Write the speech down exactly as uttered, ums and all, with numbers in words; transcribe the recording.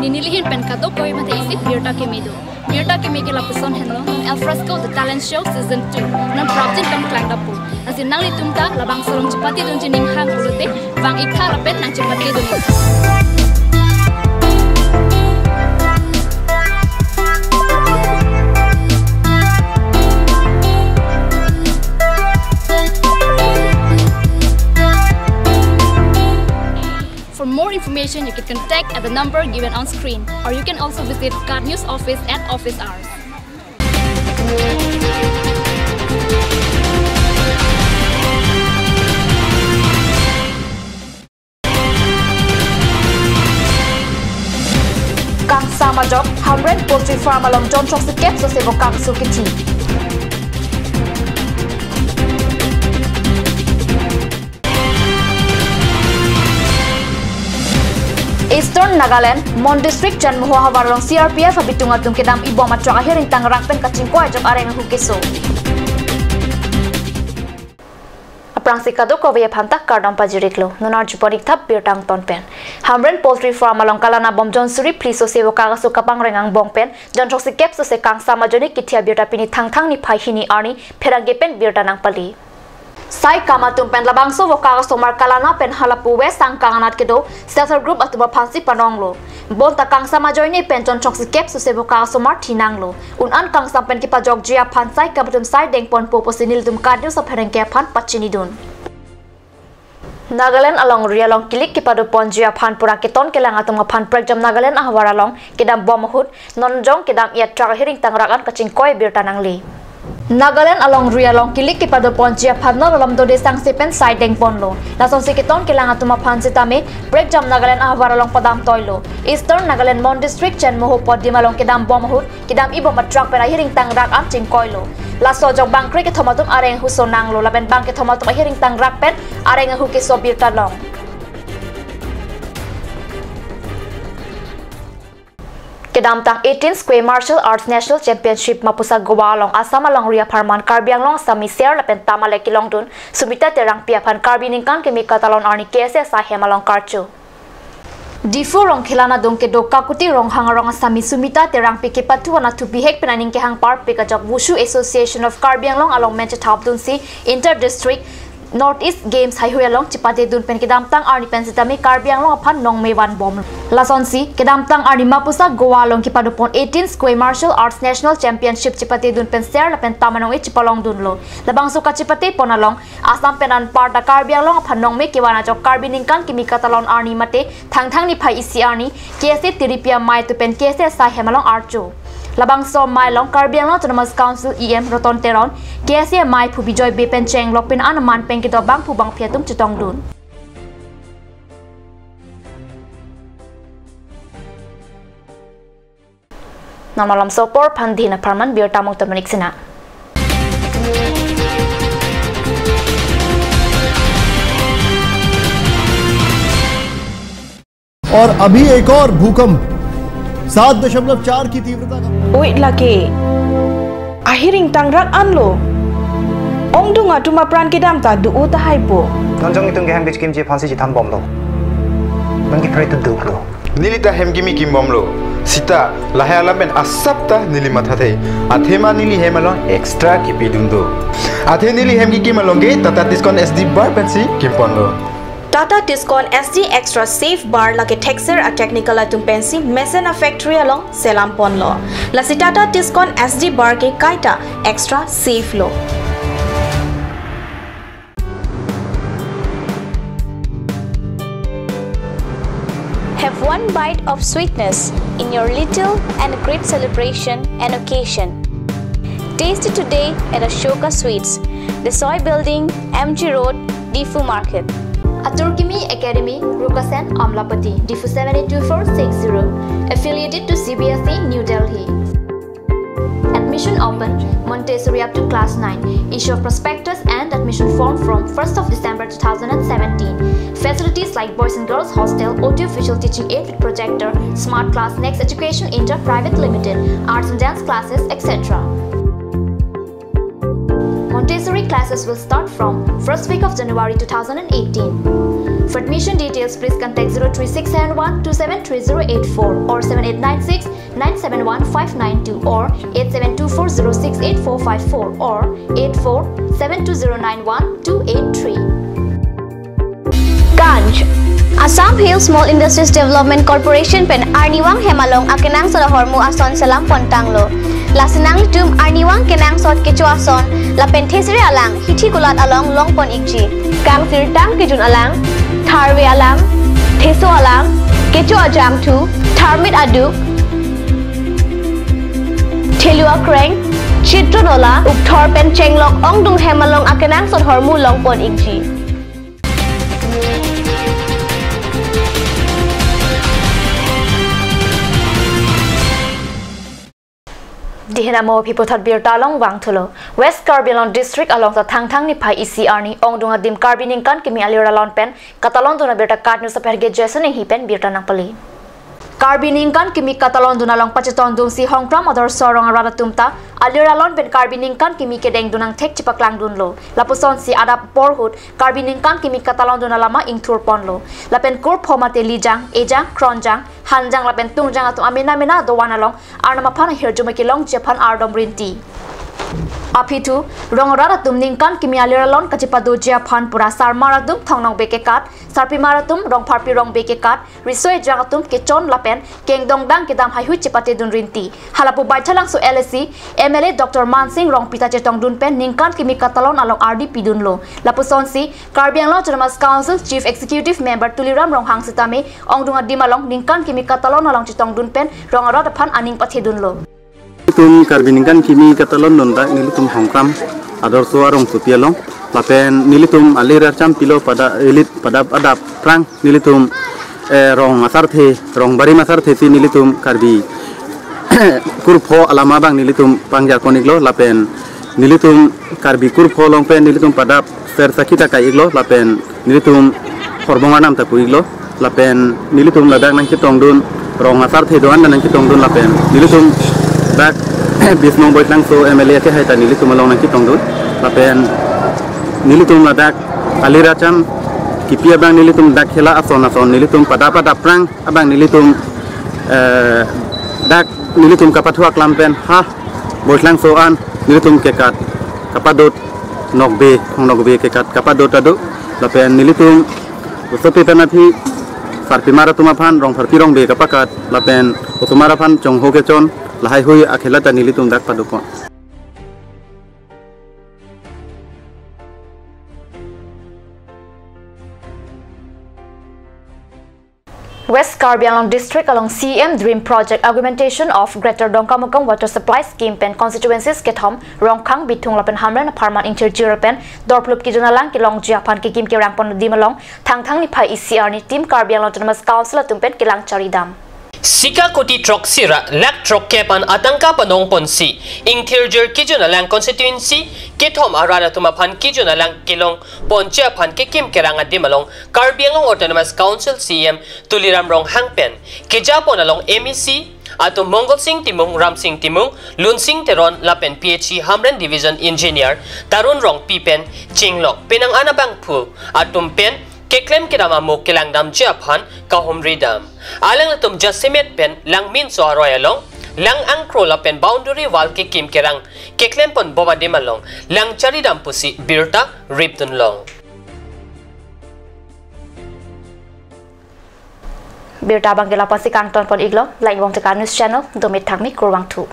Neli hin pen kadokave mate isi birta keme do. Birta keme ke lapuson henlo, non Al Fresco The Talent Show Season two. Non prapjin pen klang dapo. Lasi nanglitum ta labangso along chepate dunji ning hang pulote, vang-iktha lapen nangchepate dun-iktha. For more information, you can contact at the number given on screen, or you can also visit KAT News office at office hours. Kangsam ajok, Hamren Poultry Farm along jon throksi kep sose vokak aso kithi. Eastern Nagaland, Mon District Chenmoho ahavar along C R P F abitung atum kedam ibom atruck ahir ingtangrak pen kachingkoi ajok areng ahu keso. Aphrangsi kadokave aphan ta kardom pajir-iklo. Non arjupon-iktha birta angton pen. Hamren Poultry Farm along kalana bom jon suri phli sose vokak aso kapangreng angbong pen jon throksi kep sose kangsam ajoine kithi abirta pini Thangthang niphai hini arni pherangke pen birta nangpali. Saikam atum pen labangso vokak asomar kalana pen halapu West Sangkang anat kedo self help group atum aphansi panonglo. Bonta kangsam ajoine pen jon throksi kep sose vokak asomar thinanglo. Un-an kangsam pen kepajokji aphan saikam atum saideng ponpo pusi nelitum KAT News apherangke aphan pachini dun. Nagaland alongri along kilik kepadoponji aphan pura keton kelang atum aphan prekjam Nagaland ahavar along kedam bom ahut non jong kedam-i atruck ahir ingtangrak an kachingkoi birta nangli. Nagaland alongri along kilik kepadoponji aphan non alam dode sangse pen saideng ponlo. Lasonsi keton kelang atum aphan sitame prekjam Nagaland ahavar along padam toilo. Eastern Nagaland Mon District Chenmoho Podim along kedam bom ahut kedam ibom atruck pen ahir ingtangrak an chingkoilo. Laso ajok bangkre kethom atum areng ahu sonanglo lapen bang kethom atum ahir ingtangrak pen areng ahu keso birta long. Kedamtang eighteen Square Martial Arts National Championship Mapusa Goa along Assam alongri apharman Karbi Anglong Assami ser lapen tam ale kelongdun Sumita Terangpi aphan Karbi ningkan kimi katalon arni K S A ahem along karcho. Diphu Rongkhela adung kedo Kakuti Ronghang arong Assami Sumita Terangpi kepathu anatthu bihek pen aning kehang parpik ajok Wushu Association of Karbi Anglong along men chethapdunsi Inter District North East Games haihui along chepatedun pen kedamtang arni pen sitame Karbi Anglong aphan nongme vanbom. Lasonsi kedamtang arni Mapusa Goa along kepadopon eighteen Square Martial Arts National Championship chepatedun pen ser lapen tam anong-e chepalongdunlo. Labangso kachepatepon along Assam pen anparta Karbi Anglong aphan nongme kevan ajok Karbi ningkan kimi katalon arni mate Thangthang niphai isi arni K S A Tiripi amei atum pen K S A ahem along archo. Labangso amei along Karbi Anglong Autonomous Council E M Roton Teron, K S A amei aphu Bijoy Bey pen chenglok pen an aman pen kedo bangphu bangphi atum chetongdun. Non malomso apor aphan dina apharman birta mukta manik sina. और अभी एक और भूकंप सात दशमलव चार की तीव्रता का Oi lake. Ahir ingtangrak anlo. Ongdung atum apran kedam ta do-o tahai po. Non jong itum ke hem kechikimji aphansi chethambomlo. Non ke pray to do lo. Neli ta hem kimi kimbomlo. Sita, lahai alam pen asap ta neli mathathe. Athema neli hem along extra kipidun do. Athe neli hem kikim along ke Tata Tiscon S D bar pensi kimponlo. Tata Tiscon S D Extra Safe Bar lake thekser a-technical atum pensi mesen a-factory along selam ponlo. Lasi Tata Tiscon S D Bar ke kaita extra safe lo. Have one bite of sweetness in your little and great celebration and occasion. Taste it today at Ashoka Sweets, Desoi Building, M G Road, Diphu Market. Atur Kimi Academy, Rukasen, Amlapatty, Diphu seven eight two four six zero. Affiliated to C B S E, New Delhi. Admission open, Montessori up to class nine. Issue of prospectus and admission form from first of December two thousand and seventeen. Facilities like boys and girls hostel, audio visual teaching aid with projector, smart class, Next Education India Private Limited, arts and dance classes, et cetera. Montessori classes will start from first week of January two thousand and eighteen. For admission details, please contact zero three six seven one two seven three zero eight four or seven eight nine six nine seven one five nine two or eight seven two four zero six eight four five four or eight four seven two zero nine one two eight three. Ganj. Assam Hill Small Industries Development Corporation pen arnivang hem along akenangsot ahormu ason selam pontanglo. Lasi nanglitum arnivang kenangsot kecho ason lapen thesere alang hithi kulat along longpon ikji. Kangsirtang kejun alang, tharve alang, theso alang, kecho ajangthu, tharmit aduk, thelu akreng, chitron ola, ukthor pen chenglok ongdung hem along akenangsot ahormu longpon ikji. Dihena mo phiputhot birta along vangthulo. West Karbi Anglong District along ta Thangthang niphai isi arni ongdung adim Karbi ningkan kimi alir alon pen katalondun abirta KAT News apherge Jason Enghi pen birta nangpali. Karbi ningkan kimi katalondun along pachetongdunsi Hongkram Adarsha arong arat atum ta alir alon pen Karbi ningkan kimi kedengdun angthek chepaklangdunlo. Lapusonsi adap porhut Karbi ningkan kimi katalondun alama ingthurponlo. Lapen kurpho mate lijang, ejang, kronjang, hanjang lapen tungjang atum amena mena dovan along Arnam aphan ahirjume kelongji aphan ardom rinti. Aphi thu, rong arat atum ningkan kimi alir alon kachepadoji aphan pura sarmar atum Thong Nokbe kekat, sarpimar atum Rongpharpi Rongbe kekat, riso ejang atum kechon lapen kengdong dang kedam haihui chepatedun rinti. Halapu Baithalangso LAC MLA Doctor Mansing Rongpi ta chetongdun pen ningkan kimi katalon along ardi pidunlo. Lapusonsi Karbi Anglong Autonomous Council Chief Executive Member Tuliram Ronghang sitame ongdung adim along ningkan kimi katalon along chetongdun pen rong arat aphan aning pathedunlo. Nelitum Karbi ningkan kimi katalondun dak nelitum Hongkram Adarsha arongsopi along lapen nelitum alir acham pilo pada elit padap adap prang nelitum, eh, rong asarthe, rong barim asarthe si nelitum Karbi kurpho alama abang nelitum pangjarpon iklo lapen nelitum Karbi kurpho along pen nelitum padap ser sakhi ta kai iklo lapen nelitum horbong arnam ta pu iklo lapen nelitum ladak nangchetongdun rong asarthe doan nangchetongdun lapen nelitum dak Bismong Baithalangso MLA akehai ta nelitum along nangchetongdun lapen nelitum ladak alir acham kipi abang nelitum dak hela ason ason nelitum padap adap prang abang nelitum, eh, dak nelitum kapathu aklam pen ha Baithalangso an nelitum kekat kapadot Nokbe, Thong Nokbe kekat kapadot ado lapen nelitum osopi pen aphi sarpimar atum aphan Rongpharpi Rongbe kapakat lapen osomar aphan chongho kechon lahaihui akhela ta nelitum dak padopon. West Karbi Anglong District along CEM Dream Project Augmentation of Greater Dongkamukam Water Supply Scheme pen constituencies kethom Rongkhang, Bithung lapen Hamren apharman ingthirjir pen dorphlup kejun alang kelongji aphan kekim kerangpon adim along Thangthang niphai isi arni Team Karbi Anglong Autonomous Council atum pen kelang charidam. Sika koti throksi ra lakh throkkep an atangka panongponsi ingthirjir kejun alang constituency kethom arat atum aphan kejun alang kelongponji aphan kekim kerang adim along Karbi Anglong Autonomous Council CEM Tuliram Ronghang pen kejapon along MAC atum Mongol Sing Timung, Ram Sing Timung, Lun Sing Teron lapen PHE Hamren Division Engineer Tarun Rongpi pen chenglok penang an abangphu atum pen keklem kedam amo kelangdamji aphan kahumridam. Alangtum jasemet pen Langminso aroi along lang angkro lapen boundary wall kekim kerang keklempon bom adim along lang charidam pusi birta ripdunlong. Birta abang ke la-ansi kangtonpon iklo, la-an Vong Tekang News Channel, domit thakmi kurvangthu.